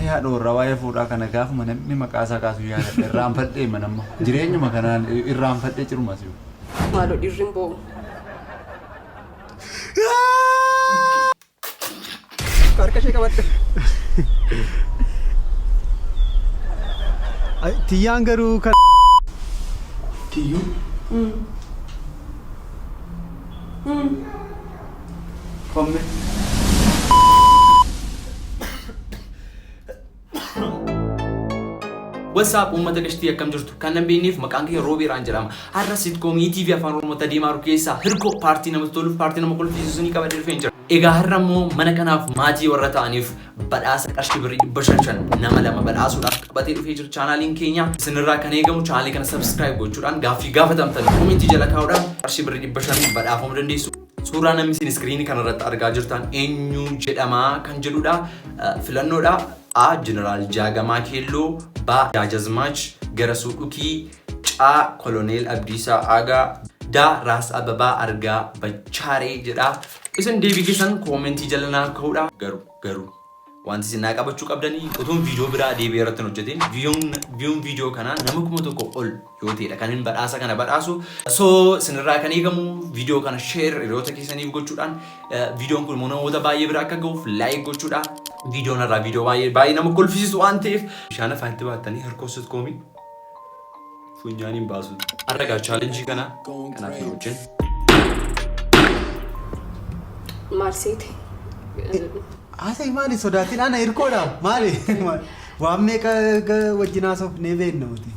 Haadha warraa waa'ee fuudhaa kana gaafuma namni maqaa isaa kaasu yaadadha. Irraanfadhee manamma. Jireenyuma kanaan irraanfadhee ciruma si'u. Maaloo dhiirri hin boo'u. Harka ishee qabadhu. Tiyyaan garuu kan. Tiyyuu. Komme. What's up uummata qashtii, akkam jirtu? Kan nan beekneef maqaan kiyya Roobeeraan jedhama. Har'a sitcomii TV Afaan Oromootti adeemaa jiru keessaa Hirkoo paartii namatti toluuf paartii nama kolfisiisu ni qabadee dhufee jira. Egaa har'a immoo mana kanaaf maatii warra ta'aniif badhaasa qarshii birrii 500 nama lama badhaasuudhaaf qabatee dhufee jira chaanaaliin keenya. Isinirraa kan eegamu chaanaalii kana subscribe gochuudhaan gaaffii gaafatamtan koomentii jala kaa'uudhaan qarshii birrii 500 badhaafamuu dandeessu. Suuraa namni isin iskiriinii kanarratti argaa jirtan eenyu jedhama kan jedhudha. Filannoodha. A. Jeneraal Jaagamaa Keelloo, B. Daajazmaach Garasuu Dhukii, C. Koloneel Abdiisaa Aagaa, D. Raas Ababaa Argaa Bachaaree jedha. Isin deebii keessan koomentii jala naa ka'uudha. Garuu wanti isin naa qabachuu qabdanii, utuun viidiyoo biraa deebi'ee irratti hin hojjetin viyuun viidiyoo kanaa nama 1000 ol yoo ta'edha kan inni badhaasa kana badhaasu. So isinirraa kan eegamu viidiyoo kana share hiriyoota keessaniif gochuudhaan, viidiyoon kun immoo namoota baay'ee bira akka ga'uuf like gochuudha. Viidiyoon irraa viidiyoo baay'ee baay'ee nama kolfisiisu waan ta'eef bishaan afaanitti baattanii Hirkoo sitcoomii funyaaniin baasu. Har'a egaa chaalenjii kana kanaaf nu wajjin. Maal seete? Haasa'e, maali sodaatiin? Ana Hirkoodha, maali waan meeqa wajjin haasofnee beekna nuti.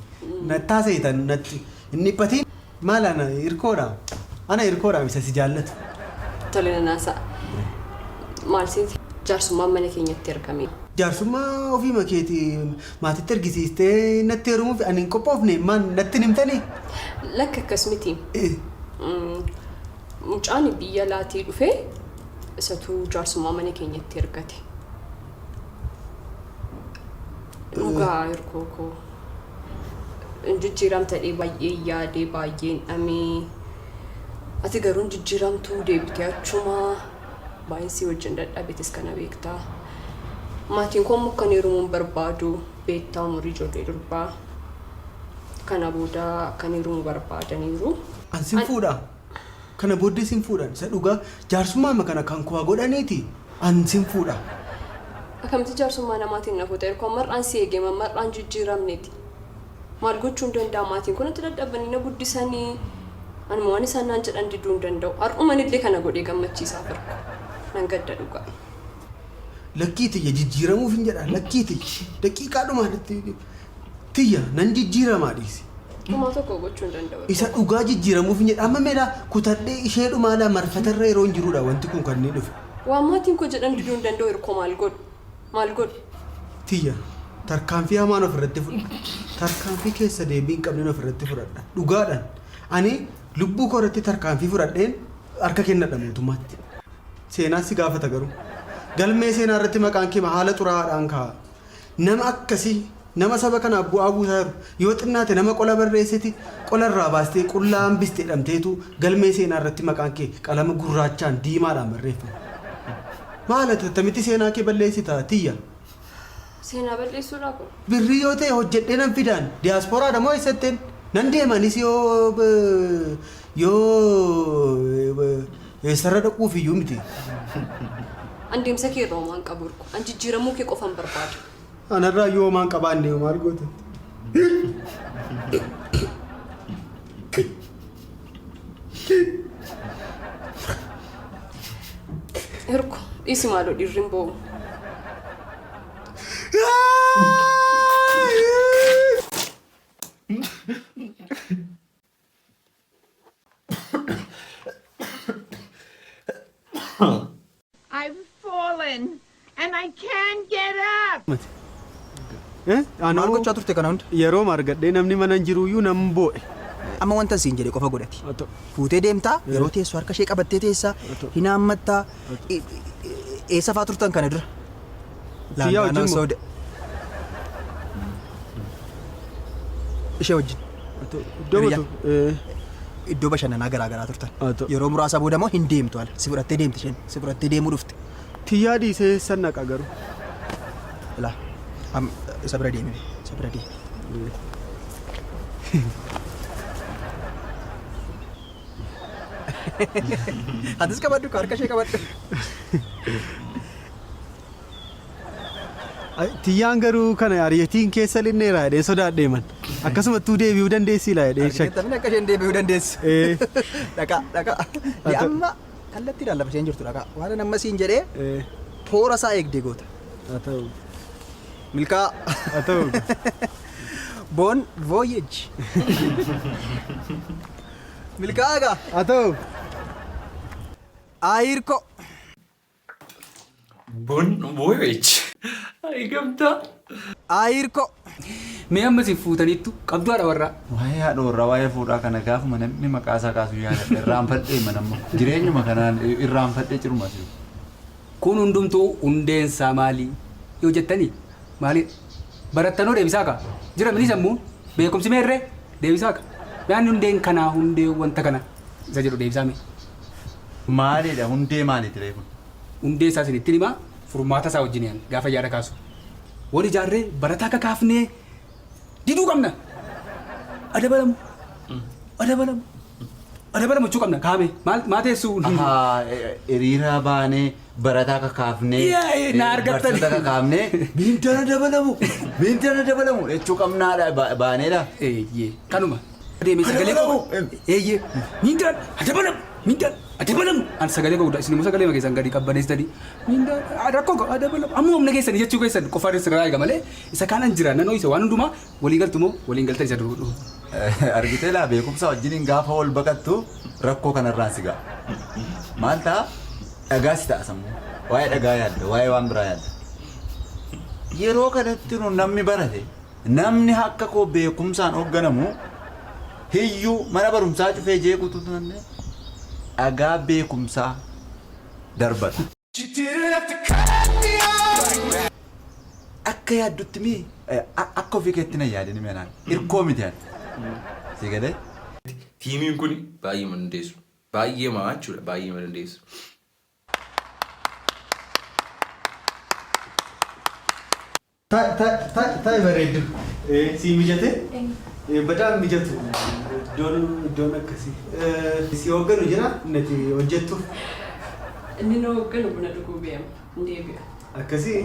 Natti haasa'itan, natti hin dhiphatiin, maal, ana Hirkoodha. Ana Hirkoodha isa si jaallatu. Tole, nanaasaa. Maal seete? Jaarsummaan mana keenyatti argame. Jaarsummaa ofiima keeti maatitti argisiistee natti heerumuuf ani hin qophoofne, maal natti hin himtanii? Lakki, akkas miti. Mucaan biyya laatii dhufee isatu jaarsummaa mana keenyatti ergate. Dhugaa Hirkoo koo. Hin jijjiiramta jedhee baay'ee yaadee, baay'een dhamee. Ati garuu hin jijjiiramtuu, deebitee achuma baay'een si wajjin dadhabetis kana beektaa. Maatiin koo immoo akkan heerumuu hin barbaadu, beektaa, umurii ijoollee durbaa. Kana booda akkan heerumuu barbaadaniiru. An sin fuudha. Kana booddee sin fuudhan. Isa dhugaa jaarsummaa kana kan koo godhaniiti, an sin fuudha. Akkamitti jaarsummaa namaatiin na fuuta, Hirkoo? Mar'aan si eegee mar'aan jijjiiramneeti. Maal gochuu hin danda'a? Maatiin kun natti dadhabanii na guddisanii, anuma waan isaan naan jedhan diduu hin danda'u. Har'uman illee kana godhee gammachiisaaf, Hirko. Nan gadda dhugaa. Lakkii tiyya, jijjiiramuuf hin jedha. Lakkii tiyya, daqiiqaadhumaan tiyya nan jijjiiramaa, dhiisi. Homaa tokko gochuu hin danda'u. Isa dhugaa, jijjiiramuuf hin jedha. Amma meelaa kutadhee ishee dhumaalaa marfatarra yeroo hin jirudha wanti kun kan inni dhufe. Waan maatiin koo jedhan diduu hin danda'u, Hirkoo, maal godhu? Maal godhu? Tiyya, tarkaanfii hamaan ofirratti fudhadha. Tarkaanfii keessa deebii hin qabnen ofirratti fudhadha. Dhugaadhaan ani lubbuu koo irratti tarkaanfii fudhadheen harka kennadha mootummaatti. Seenaan si gaafata garuu. Galmee seenaa irratti maqaan kee haala xuraa'aadhaan kaa'a. Nama akkasii, nama saba kanaaf bu'aa buusaa jiru, yoo xinnaate nama qola barreesseti qola irraa baastee qullaa hambiste jedhamteetu galmee seenaa irratti maqaan kee qalama gurraachaan diimaadhaan barreeffama. Maal ati attamitti seenaa kee balleessita, tiyya? Seenaa balleessuudhaa kun? Birrii yoo ta'e hojjedhee nan fidaan. Diyaasporaadha moo eessatteen? Nan deemanis yoo eessarra dhaquuf iyyuu miti. An deemsa kee irraa homaan qabu, Hirko. An jijjiiramuu kee qofan barbaada. Anarraa iyyuu homaan qabaanne, maal goote? Hirko, dhiisi maaloo, dhiirri hin boo'u. I've fallen and I can't get up. Maal gochaa turte kana hunda? Yeroo argadhee namni mana hin jiruyyuu nan boo'e. Amma wanta siin jedhe qofa godhati. Fuutee deemtaa, yeroo teessu harka ishee qabattee teessaa, hin haammattaa. Eessa faa turtan kana dura? Tiyyaa wajjin Laangaanoo moo? sooda. Ishee wajjin. Iddoo Hiriyaa. matu. Iddoo bashannanaa garaa garaa turtan. Haa ta'u. Yeroo muraasa booda immoo hin deemtu ala. Si fudhattee deemti isheen. Si fudhattee deemuu dhufte. Tiyyaa dhiisee eessan dhaqa garuu? Ilaa am isa bira deemi isa bira deemi. Atis qabadhu harka ishee qabadhu. Tiyyaan garuu kana ariitiin keessa linneera jedhee sodaadhee man. Akkasumattuu deebi'uu dandeessii laa jedhee shakki. Argitanii akka isheen deebi'uu dandeessu. Dhaqaa dhaqaa. Amma kallattiidhaan lafa isheen jirtu dhaqaa. Waan amma siin jedhee toora isaa eegdee goota. Haa ta'u. Milkaa. Haa ta'u. Bon voyage. Milkaa egaa. Haa ta'u. Ayirko. Bon voyage. Ay gamtaa. Ayirko. Mee amma isin fuutaniittu qabdu haadha warraa. Waa'ee haadha warraa waa'ee fuudhaa kana gaafuma namni maqaa isaa kaasu yaadadha irraanfadhee manamma jireenyuma kanaan irraanfadhee ciruma si'u. Kun hundumtuu hundeensaa maali yoo jettanii maali barattanoo deebisaa ka jira mini sammuun beekumsi meerree deebisaa ka yaanni hundeen kanaa hundee wanta kana isa jedhu deebisaa mee. Maalidha hundee maaliiti ree kun? Hundee isaa isinitti himaa furmaata isaa wajjin yaan gaafa yaada kaasu. Wal ijaarree barataa kakaafnee diduu qabna. Adabalamu. Adabalamu. Adabalamu jechuu qabna kaame maal maa teessu. Ahaa hiriira baanee barataa kakaafnee Na argattan. barsiisota kakaafnee miindana dabalamu miindana dabalamu jechuu qabnaadha baaneedha. Eeyyee kanuma. Deemee sagalee koo eeyyee miindaan adabalamu miindaan adabalamu an sagalee koo isin immoo sagalee keessan gadi qabbaneessitanii miindaan rakkoo koo adabalamu amma humna keessanii jechuu keessan qofaan sirraa eega malee isa kaan an jira nanoo isa waan hundumaa walii galtu moo waliin galtan isa duru. Argitee laa beekumsa wajjiniin gaafa wal baqattu rakkoo kanarraan si ga'a. Maal ta'a? Dhagaa si ta'a sammuu. Waa'ee dhagaa yaadda, waa'ee waan biraa yaadda. Yeroo kanatti nu namni barate, namni akka koo beekumsaan hoogganamu hiyyuu mana barumsaa cufee jeequtu tanne dhagaa beekumsaa darbata. Akka yaaddutti mii akka ofii keetti na yaadini meenaan hirkoo miti yaadda. Si galee? Tiimiin kun baay'ee ma dandeessu. Baay'ee ma jechuudha. Baay'ee ma dandeessu. Taa'i bareeddu. Si mijate? Badaan mijatu. Iddoon akkasii. Si hoogganu jira nati hojjettuuf. Inni nu hoogganu buna dhuguu beema. Hin deebi'a. Akkasii.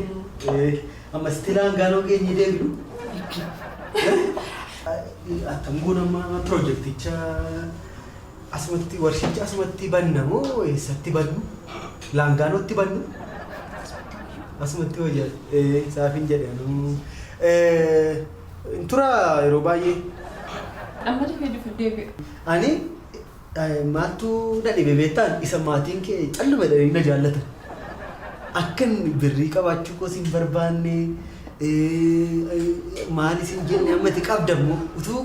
Amma sitti laangaanoo geenye deebinu. Attam goona amma pirojekticha asumatti warshicha asumatti banna moo eessatti bannu? Laangaanootti bannu? Asumatti hojjeta. Saafin jedhe anuu. Tura yeroo baay'ee. Amma dafee dhufu deebi'a. Ani maaltu na dhibe beektaan isa maatiin kee calluma jedhanii na jaallatan. Akkan birrii qabaachuu koos hin barbaanne maal isin jenne amma itti qabdammoo utuu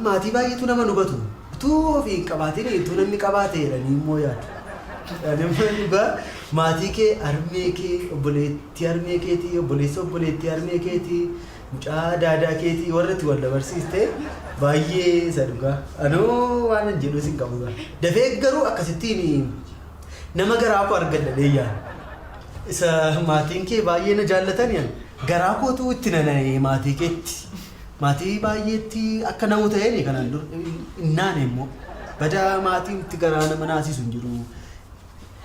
maatii baay'eetu nama hubatu utuu ofii hin qabaatin utuu namni qabaate jedhanii immoo yaadu. Ani immoo dhugaa maatii kee harmee kee obboleettii harmee keetii obboleessa obboleettii harmee keetii mucaa daadaa keetii warra itti wal dabarsiiste baay'ee isa dhugaa. Anoo waan an jedhus hin qabu. Dafee garuu akkasittiin nama garaa koo argadha deeyyaan. Isa maatiin kee baay'ee na jaallatan yan garaa kootu itti nana'ee maatii keetti. Maatii baay'eetti akka namu ta'een kanaan dur hin naane immoo badaa maatiin itti garaa nama naasisu hin jiru.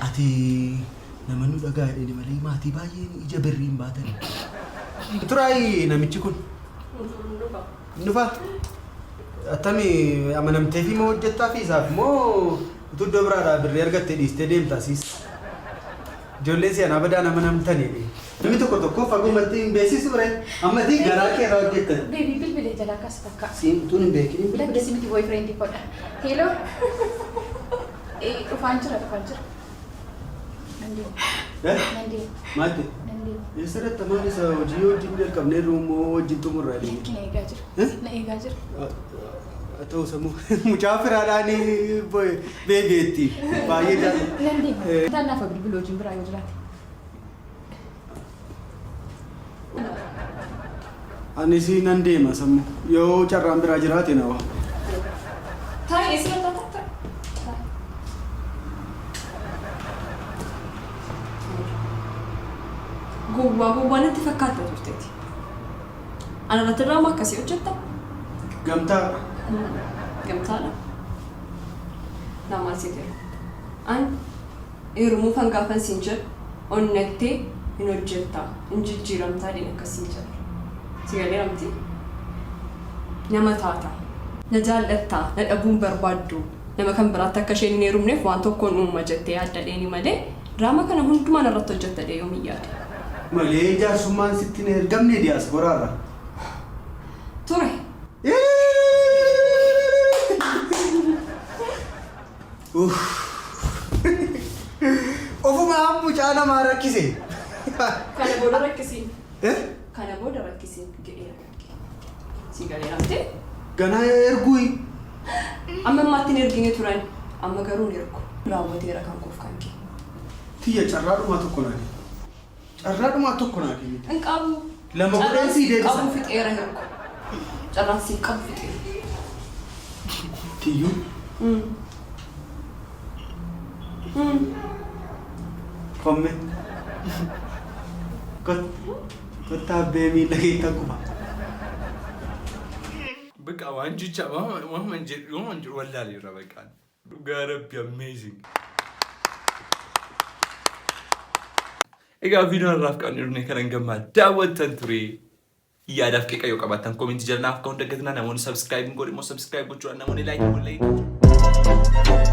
Ati nama nu dhagaa jedhani malee maatii baay'een ija birrii hin baatan. Turaayi namichi kun. Dhufa. Attami amanamtee fi moo hojjettaa fi isaaf moo utuu iddoo biraadhaa birrii argattee dhiistee deemta siis. Ijoolleen si'anaa badaan amanamtanii. Namni tokko tokko fagumatti hin beeksisu ture. Ammati garaa kee irraa hojjettan. Baby bilbilee jalaa kaas takka. Siin utuun hin beekin. Lakkisi miti boyfriend kodha. Hello. Dhufaan jira dhufaan jira. Nan deema. Nan deema. Maatti? Nan deema. Eessa dhatta maal isa hojii wajjin jalqabnee immoo wajjin xumurraa deemu? Lakki na eegaa jira. Na eegaa jira. Haa ta'u sammuu mucaa firaadhaan beebeetti baay'ee jaalladha. Nan deema. Taan naafa bilbiluu wajjin biraa yoo jiraate. Anis nan deema sammuu yoo carraan biraa jiraate na waa. Taa'ee eessa taa'aa taa'aa. Gowwaa gowwaa natti fakkaatta turteeti. Ana irratti diraamaa akkasii hojjetta? Gamtaa. Gamtaadha. Naa maal siif jedhu? An heerumuufan gaafan siin jedhu onnattee hin hojjetta, hin jijjiiramtaa jedheen akkas siin jedhe. Si galeera miti? Nama taata. Na jaallatta, na dhabuu hin barbaaddu. Nama kan biraatti akka isheen hin heerumneef waan tokkoon uuma jettee yaadda dheeni malee diraamaa kana hundumaa narratti hojjetta jedhee yoom hin yaade. Malee jaarsummaan sitti hin ergamne diyaasporaarra. Ture. Ofumaa mucaa namaa rakkise. Kana booda rakkisiin. Eh? Kana booda rakkisiin ga'eera kan kee. Si galeera miti? Ganaa erguuyi. Amma ammaatti hin ergine turan. Amma garuu hin ergu. Raawwateera kan koof kan kee. Tiyya carraa dhumaa tokko naa kenni. Carraa dhumaa tokko naa kenni. Hin qabu. Lama godheen Carraan sii siif deebisa. qabu fixeera Hirko. Carraan siif qabu fixeera. Tiyyuu. Komme. Kottaa abbee miila keettan kufa. Bakka waan jecha waan jedhu waan jedhu wallaaleerra bakka. Dhugaa rabbi amazing. Egaa viidiyoo har'aaf qabne dhufne kanan gammaa daawwattan ture. Yaadaaf qeeqa yoo qabaattan koomentii jala naaf ka'uun dagatinaa namoonni subscribe hin godhin immoo subscribe gochuudhaan namoonni like godhan like gochuudhaan.